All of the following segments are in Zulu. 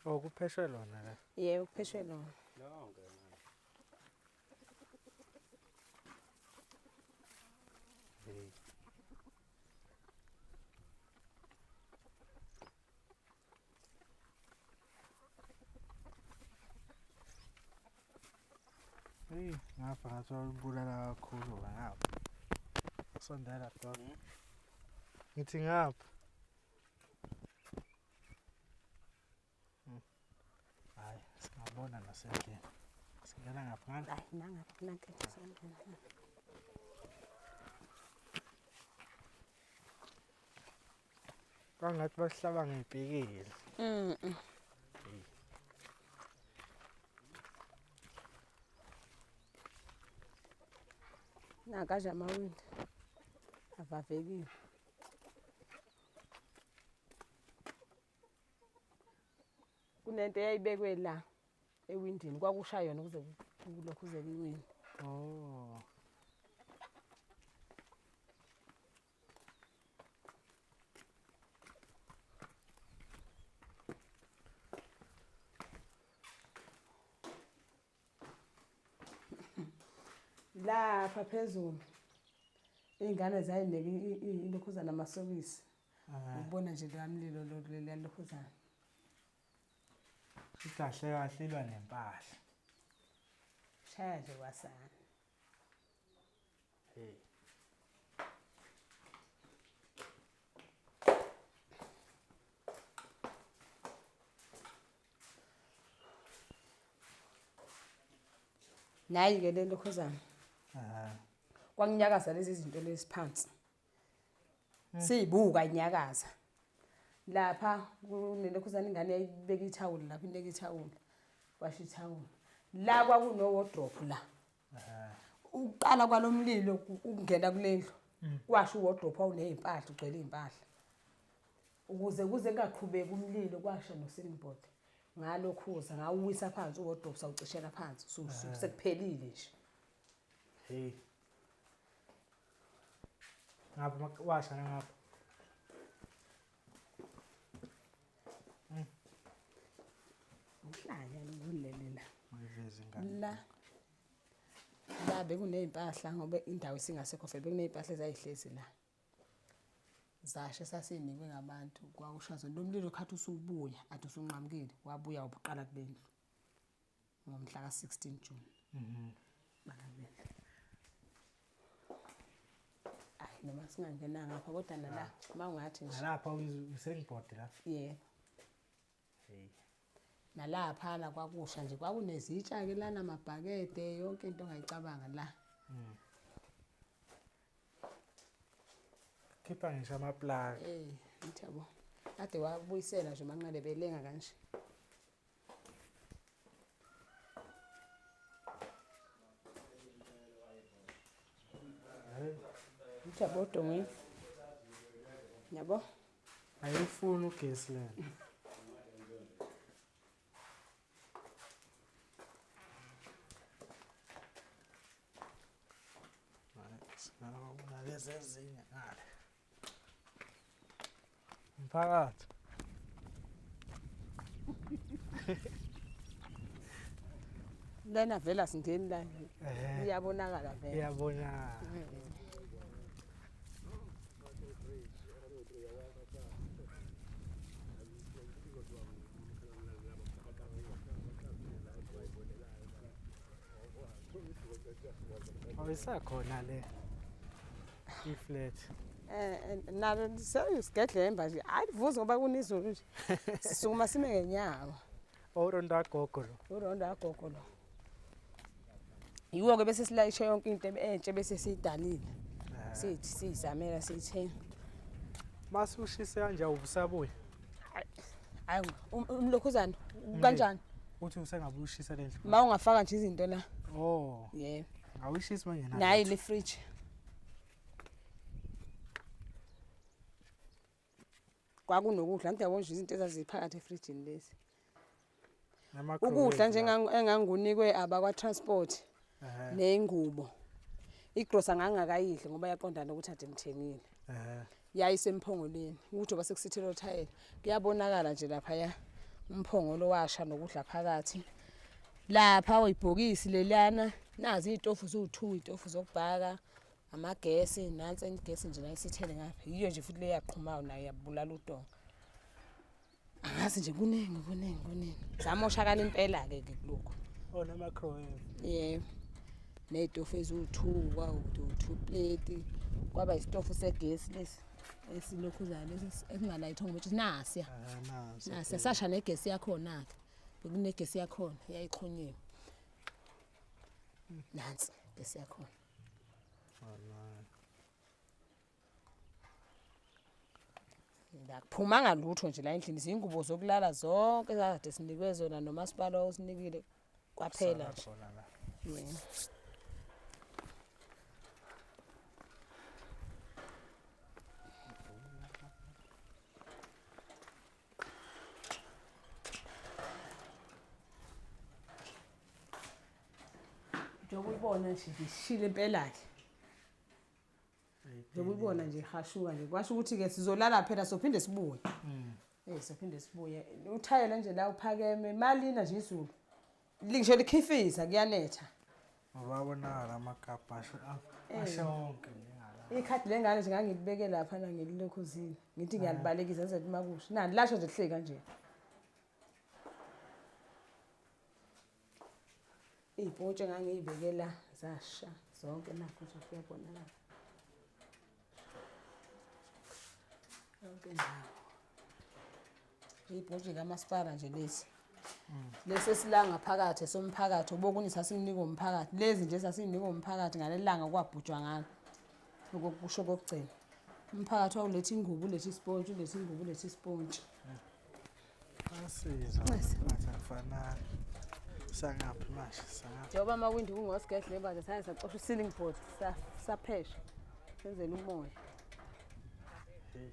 Oh, kupheshwe lona la. Yebo, kupheshwe lona. Lonke. Hey. Hey, ngapha ngathi walibulala kakhulu ngapha. Sondela dog. Ngithi ngapha. Hayi, singabona nasendlini. Singena ngapha ngale. Hayi, nangapha nanke singena. Kwangathi basihlaba ngey'pikili. Mhm. Naka nje amawindi avavekile. Kunento eyayibekwe la ewindini kwakusha yona ukuze kulokhu kuze iwindi. Oh. Lapha phezulu iy'ngane zayineke ilokhuzana amasokisi. Eh, Ubona nje loya mlilo lo leliya lokhuzana. Kahle kahle ilwa nempahla. Shaya nje kwasana. Hey. Nayi-ke le lokhuzana. Eh. Kwakunyakaza lezi zinto lezi phansi. Siyibuka inyakaza. Lapha kunelokhuzana ingane yayibeka ithawula lapha ineka ithawula. Kwasho ithawula. La kwakuno wardrobe la. Eh. Ukuqala kwalomlilo ukungena kule ndlu. Kwasho uwardrobe wawunezimpahla ugcwele izimpahla. Ukuze kuze kungaqhubeki umlilo kwasha no ceiling board. Ngalokhuza ngawuwisa phansi uwardrobe sawucishela phansi sekuphelile nje. Hey. Ngapha washa nangapha. Uhlanya lokulele la. Ungiveze ingane. La la bekuney'mpahla ngoba indawo isingasekho vele bekuney'mpahla ezayihlezi la. Zasha esasiyinikwe ngabantu kwakusha zona. Lo mlilo khathi usubuya ade usunqamukile wabuya ubuqala kule ndlu ngomhla ka-16 June. Bala kule ndlu. Ayi noma singangenanga ngapha kodwa nala uma ungathi nje Nalapha uselling board la. yebo. Hey. Nalaphana kwakusha nje kwakunezitsha-ke lana amabhakede yonke into ongayicabanga la. Khipha ngisho ama-plug. Eh, ngithi yabo. Kade wabuyisela nje uManqele belenga kanje. Ngithi yabo odongweni. Yabo? Ayifuni ugesi lena. Nalezi ezinye ngale. Mphakathi. Lena vele asingeni la. Eh. Iyabonakala vele. Iyabonakala. Oh, isakhona le i-flat. Eh nalo seyusigedlemba nje. Hayi vuze ngoba kunizulu nje. Sisukuma sime ngenyawo. Urondo agogo lo. Urondo agogo lo. Yiwo ke bese silayishe yonke into entsha bese siyidalile. Sithi siyizamela siyithenga. Mase ushise kanje awubusabuya. Hayi umlokhuzana kanjani? Uthi usengabe ushisa le ndlu. Ma ungafaka nje izinto la. Oh, Yebo. awuyishisi manje na. Nayi le fridge. Kwakunokudla ngiyabona nje izinto ezaziphakathi efrijini lezi. Ukudla nje engangunikwe abakwa-transport ney'ngubo. Igrosa ngangingakayidli ngoba yaqondana nokuthi ade ngithengile. Yayisemphongolweni ukuthi ngoba sekusithela othayela kuyabonakala nje laphaya umphongolo washa nokudla phakathi. Lapha ibhokisi leliyana nazi iy'tofu ziwu-two iy'tofu zokubhaka amagesi nansi enye igesi nje la isithele ngapha yiyo nje futhi le yaqhumayo nayo yabulala udonga. Angazi nje kuningi kuningi kuningi. Zamoshakala impela-ke ke kulokhu. Oh ne-microwave. Yebo. Ney'tofu eziwu-two kwawu-two plate. Kwaba isitofu segesi lesi esilokhuzayo lesi esingalayithwa ngoba nasiya. Nasi. Nasiya sasha negesi yakhona-ke. Bekunegesi yakhona yayixhunyiwe. Nansi igesi yakhona. Akuphumanga lutho nje la endlini izingubo zokulala zonke kade sinikwe zona nomasipala osinikile kwaphela nje. Khona la. Yebo. Njengoba uyibona nje ngishile impela-ke. Njengoba uyibona nje ihashuka nje kwasho ukuthi-ke sizolala phela sophinde sibuye. Eh sophinde sibuye. Uthayela nje la uphakeme malina nje izulu. Ngisho likhifiza kuyanetha. Ngoba abonakala amagabha asho ashe wonke njengala. Ikhadi lengane nje ngangilibeke lapha na ngililokhuzile. Ngithi ngiyalibalekisa ngize uma kusho. Nani lasho nje kuhleki kanje. Iy'pontshi engangiy'beke la zasha zonke nakho nje kuyabonakala. Yonke indawo. Iy'pontshi kamasipala nje lezi. Lesi esila ngaphakathi esomphakathi obokunye sasinikwa umphakathi. Lezi nje sasinikwa umphakathi ngaleli langa kwabhujwa ngalo. Okokusho kokugcina. Umphakathi wawuletha ingubo, ulethe isipontshi, ulethe ingubo, ulethe isipontshi. Asiza. Ngathi akufanani. Sangaphi manje? Sangaphi? Njengoba amawindi kungosigedle manje saye sacosha i-ceiling board saphesha senzela umoya. Hey.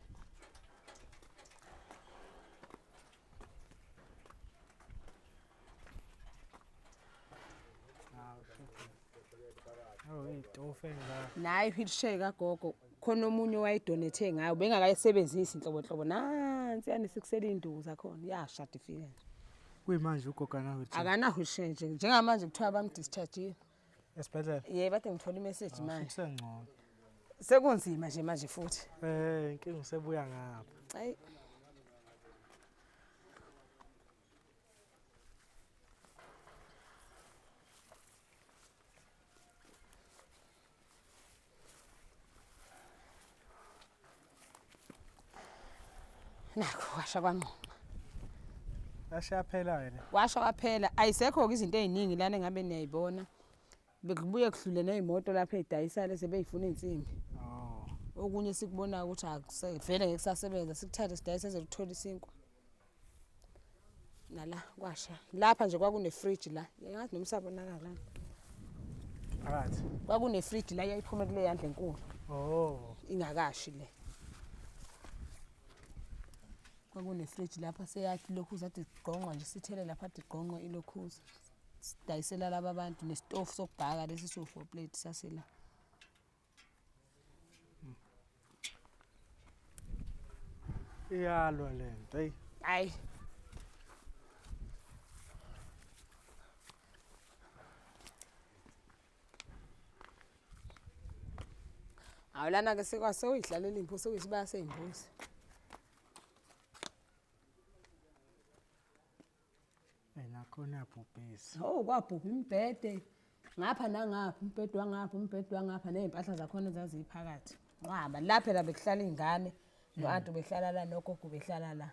Oh, iy'tofu ey'ngaka. Nayi i-wheelchair kagogo khona omunye owayidonethe ngayo bengakayisebenzisi nhlobo nhlobo nansi yani sikusele iy'nduku zakhona yasha ade ifike nje. Kuyimanje ugogo akana-wheelchair. Akana-wheelchair nje njengamanje kuthiwa bamdischarge-ile. Esibhedlela? Yebo ade ngithola imeseji manje. Kusengcono. Sekunzima nje manje futhi. Eh, inkinga usebuya ngapha. Ayi. Nakho washa kwanqoma. Yasha yaphela-ke le. Washa kwaphela ayisekho-ke izinto ey'ningi lana engabe niyayibona. Bekubuye kudlule ney'moto lapha ey'dayisayo lezi ebey'funa iy'nsimbi. Oh. Okunye sikubonayo ukuthi vele ngeke kusasebenza sikuthathe sidayise senzele ukuthola isinkwa. Nala kwasha. Lapha nje kwakune-fridge la. Angazi noma isabonakala. Phakathi. Kwakune-fridge la eyayiphume kule yandlu enkulu. Oh. Ingakashi le. Kwakune-fridge lapha seyathi lokhuza ade igqongqwa nje sithele lapha ade igqongqwa ilokhuza. Sidayisela laba bantu nesitofu sokubhaka lesi siwu-four plate sasila. Iyalwa le nto. Eyi. Hayi. Hawu lana ke sekwasewuyidlalela imbuzi sekuyisibaya sey'mbuzi. Eh nakhona iyabhubhisa. Oh kwabhubha imibhede ngapha nangapha umbhede wangapha umbhede wangapha ney'mpahla zakhona zaziphakathi. Nqwaba la phela bekuhlala iy'ngane no-anti behlala la nogogo behlala la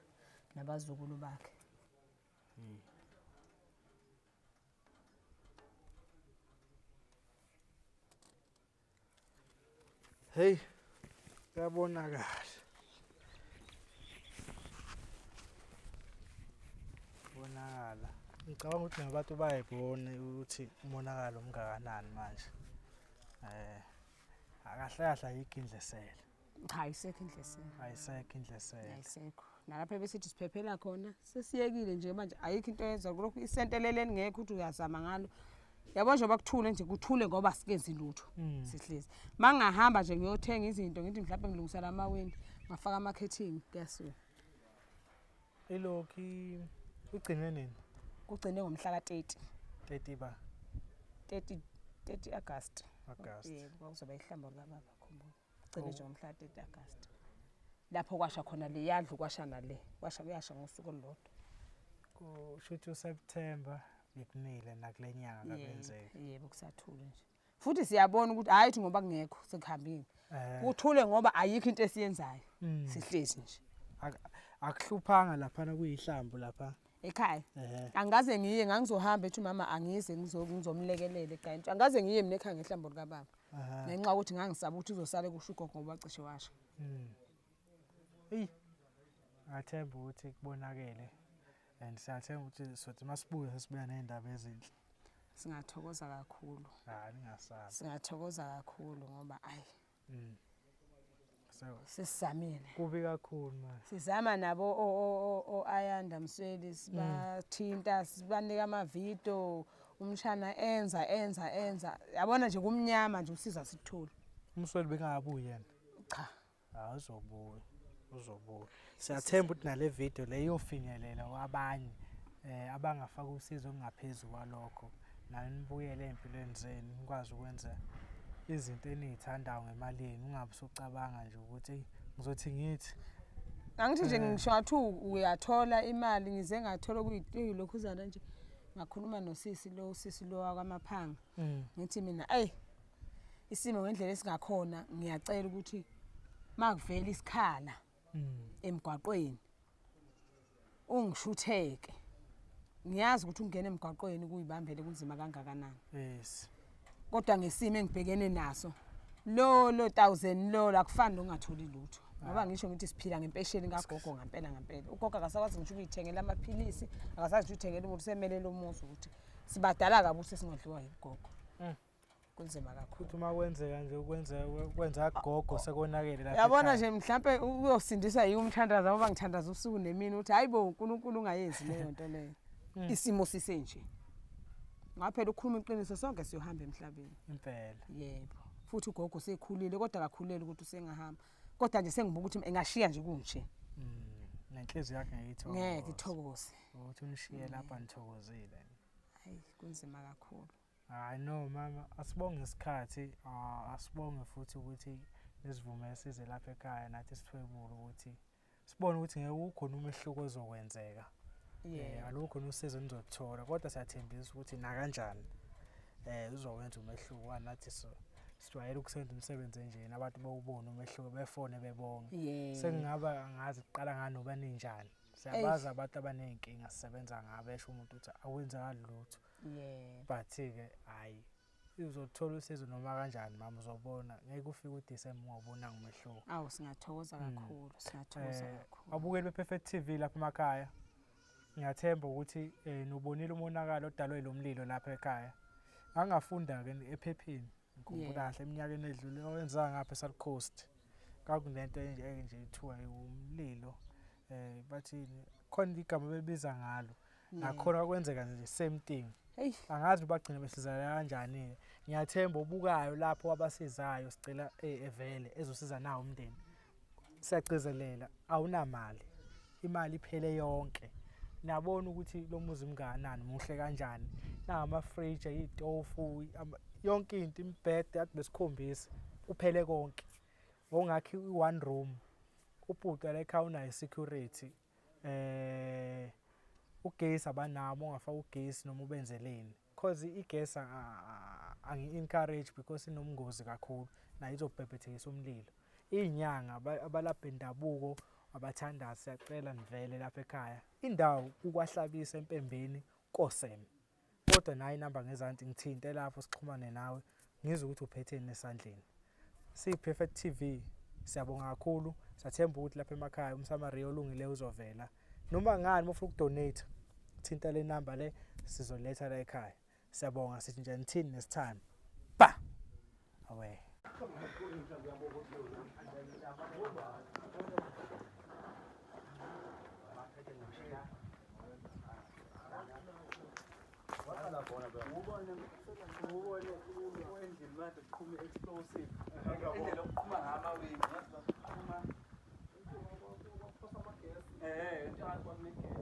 nabazukulu bakhe. Hey. Kuyabonakala. Bonakala. Ngicabanga ukuthi nabantu bayayibona ukuthi umonakalo umngakanani manje. Eh. Akahle kahle ayikho indlesele. Cha ayisekho indlesele. Ayisekho indlesele. Ayisekho. Nalapho ebesithi siphephela khona sesiyekile nje manje ayikho into eyenza kulokhu isentelele elingekho ukuthi uyazama ngalo. Yabo njengoba kuthule nje kuthule ngoba sikenzi lutho sihlezi. Mangahamba nje ngiyothenga izinto ngithi mhlawumbe ngilungisa lamawindi ngafaka amakhethini kuyasuka. Ilokhu igcinwe nini? Kugcine ngomhla ka-30. 30 ba? 30 30 August. August. Yebo, kwakuzoba ihlambo likababa khumbula. Gcine nje ngomhla ka-30 August. Lapho kwasha khona le yandlu kwasha nale. Kwasha kuyasha ngosuku olulodwa. Kusho ukuthi uSeptember bekumile nakule nyanga kakwenzeki. Yebo, kusathule nje. Futhi siyabona ukuthi hayi thi ngoba kungekho sekuhambile. Kuthule ngoba ayikho into esiyenzayo. Sihlezi nje. Akuhluphanga laphana kuyihlambu lapha. Ekhaya. Angikaze ngiye ngangizohamba ethi umama angize ngizomlekelela ekhaya. Angikaze ngiye mina ekhaya ngehlambo likababa. Ngenxa yokuthi ngangisaba ukuthi uzosale kusho ugogo ngoba cishe washa. Eyi. Ngathemba ukuthi kubonakele and siyathemba ukuthi sothi masibuya sesibuya nezindaba ezinhle. Singathokoza kakhulu. Hayi ningasabi. Singathokoza kakhulu ngoba ayi. So sesizamile. Kubi kakhulu manje. Sizama nabo o Ayanda Msweli sibathinta sibanika ama video umshana enza enza enza yabona nje kumnyama nje usiza sithole. Umsweli bengabuyi yena. Cha. Hayi uzobuya. Uzobuya. Siyathemba ukuthi nale video le iyofinyelela kwabanye abangafaka usizo olungaphezulu kwalokho. Nani nibuyele ey'mpilweni zenu nikwazi ukwenza izinto eniy'thandayo ngemali yenu ungabe usucabanga nje ukuthi eyi ngizothi ngithi. Angithi nje ngisho ngathi uyathola imali ngize ngathola kuyilokhuzana nje ngakhuluma nosisi lo usisi lo wakwaMaphanga. Ngithi mina eyi isimo ngendlela esingakhona ngiyacela ukuthi makuvela isikhala emgwaqweni ungishutheke. Ngiyazi ukuthi ungena emgwaqweni kuyibambele kunzima kangakanani. Yes. Kodwa ngesimo engibhekene naso lo 1000 lo akufani nokungatholi lutho. Ngoba ngisho ngithi siphila ngempesheni kagogo ngempela ngempela. Ugogo akasakwazi ngisho ukuyithengela amaphilisi, akasakwazi ukuthengela umuntu semelele umuzi ukuthi sibadala kabi ukuthi singadliwa yigogo. Kunzima kakhulu. Futhi uma kwenzeka nje ukwenza gogo sekonakele lapha. Yabona nje mhlambe uyosindiswa yiwo umthandazo ngoba ngithandaza usuku nemini ukuthi hayibo uNkulunkulu ungayenzi leyo nto leyo. Isimo sisenje. Ngaphela ukukhuluma iqiniso sonke siyohamba emhlabeni. Impela. Yebo. Futhi ugogo usekhulile kodwa akakhuleli ukuthi usengahamba. Kodwa nje sengibuka ukuthi engashiya nje kunje. Nenhliziyo yakhe ngeke ithokoze. Ngeke ithokoze. Ukuthi unishiye lapha nithokozile. Hayi kunzima kakhulu. Hayi no mama, asibonge isikhathi, asibonge futhi ukuthi nisivume size lapha ekhaya nathi sithwebule ukuthi sibone ukuthi ngeke ukhona umehluko ozokwenzeka. Alukho usizo nizoluthola kodwa siyathembisa ukuthi nakanjani uzokwenza umehluko nathi sijwayele ukusenza umsebenzi enjena abantu bawubone umehluko befone bebonge. Sengingaba angazi kuqala ngani noba ninjani. Siyabazi abantu abaney'nkinga sisebenza ngabo esho umuntu ukuthi akwenzakali lutho. But-ke hhayi uzothola usizo noma kanjani mama uzobona ngeke ufike uDisemba ungawubonanga umehluko. Awu singathokoza kakhulu, singathokoza kakhulu. Abukeli bePerfect TV lapha emakhaya. Ngiyathemba ukuthi nubonile umonakalo odalwe lo mlilo lapha ekhaya. Ngangafunda-ke ephepheni ngikhumbula kahle eminyakeni edlule owenza ngapha eSouth Coast. Kwakunento enje ethiwa umlilo bathini khona igama bebiza ngalo. Nakhona kwenzeka nje same thing. Angazi bagcina besizakala kanjani. Ngiyathemba obukayo lapho abasizayo sicela evele ezosiza nawo umndeni. Siyagcizelela awunamali. Imali iphele yonke. Niyabona ukuthi lo muzi mngakanani muhle kanjani. Nangama fridge, itofu, yonke into imibhede ade besikhombisa uphele konke. Ngokungakhi i-one room. Ubhuti la ekhaya unayo security. Ugesi abanawo ungafaka ugesi noma ubenzeleni because igesi angi-encourage because inobungozi kakhulu nayo izobhebhethekisa umlilo. Iy'nyanga abalaphi bendabuko abathandazi siyacela nivele lapha ekhaya. Indawo kukwaHlabisa eMpembeni koSeme. Kodwa nayo inamba ngezansi ngithinte lapho sixhumane nawe ngizwe ukuthi uphetheni esandleni. Siyi-Perfect TV siyabonga kakhulu, siyathemba ukuthi lapha emakhaya umSamariya olungileyo uzovela. Noma ngani uma ufuna ukudonate thinta le namba le sizoletha la ekhaya. Siyabonga sithi nje until next time. Ba. Away. Ubone ubone endlini manje kuqhuma i-explosive. Indlela okuqhuma ngayo amawindi, yazi baqhuma. Into ngathi kwakunegesi.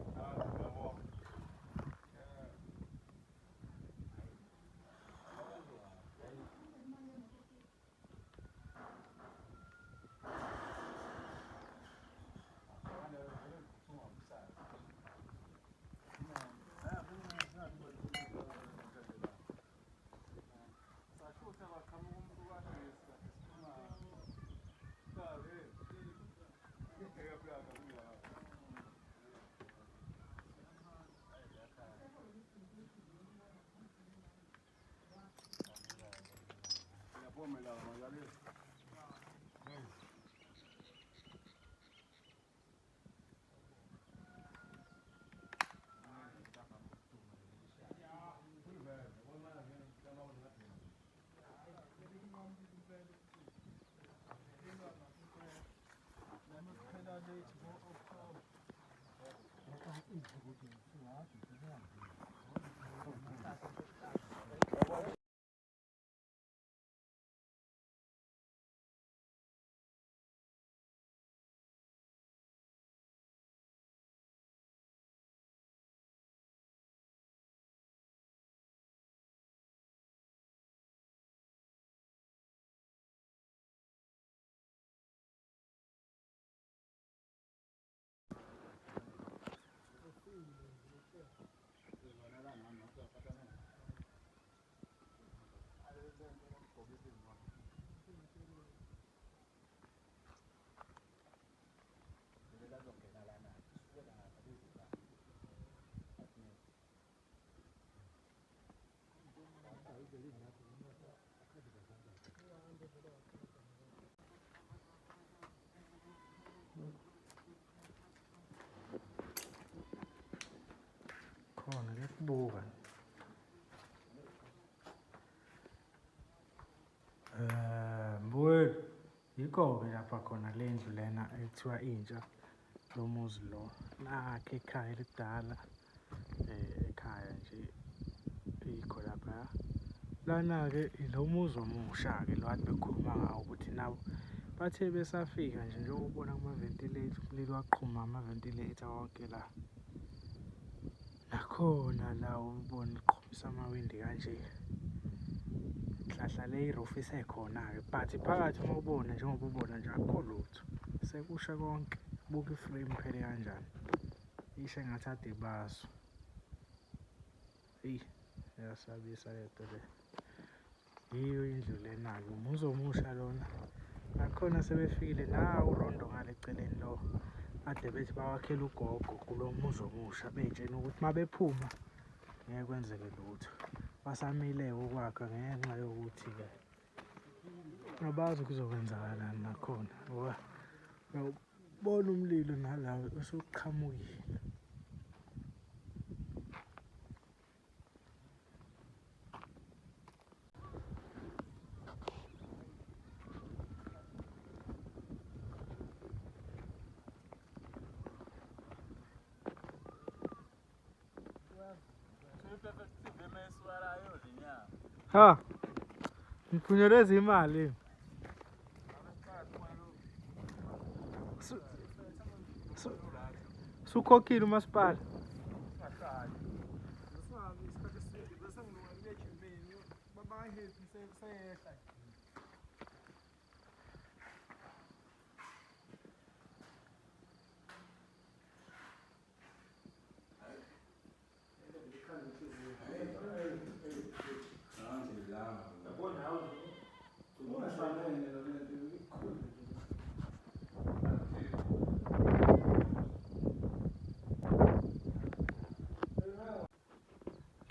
Khona kuyakubuka. Mbuyelo, yikho-ke lapha khona le ndlu lena ekuthiwa intsha lo muzi lo. Nakho ekhaya elidala ekhaya nje yikho laphaya. Lana-ke ilo muzi omusha-ke lo kade bekhuluma ngawo ukuthi nabo bathe besafika nje njengoba ubona kuma-ventilator, umlilo waqhuma ama-ventilator wonke la. Nakhona la ubona uqhumisa amawindi kanje. Nhlahla le i-roof isekhona-ke but phakathi uma ubona njengoba ubona nje akukho lutho. Sekusha konke, buka i-frame iphele kanjani. Ishe ngathi ade ibaswa. Eyi, iyasabisa lento le. Yiyo indlu lena-ke, umuzi omusha lona. Nakhona sebefikile nawu urondo ngale eceleni lo ade bethi bawakhela ugogo kulo muzi omusha bey'tshena ukuthi uma bephuma ngeke kwenzeke lutho. Basamile-ke ukwakha ngenxa yokuthi-ke abazi kuzokwenzakalani nakhona ngoba uyawubona umlilo nala usuqhamukile. Ha. Ngiphunyelwe imali. Sukhokhile umasipala.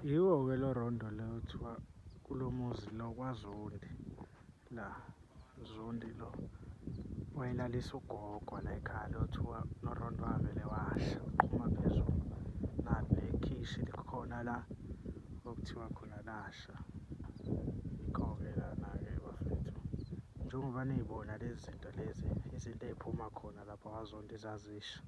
Yiwo-ke lo rondo lo kuthiwa kulo muzi lo kwaZondi la Zondi lo wayelalisa ugogo la ekhaya lo kuthiwa norondo wavele washa uqhuma phezulu. Nali nekhishi likhona la okuthiwa khona lasha. Yikho-ke lana-ke bafethu njengoba niy'bona lezi zinto lezi izinto ey'phuma khona lapha kwaZondi zazisha.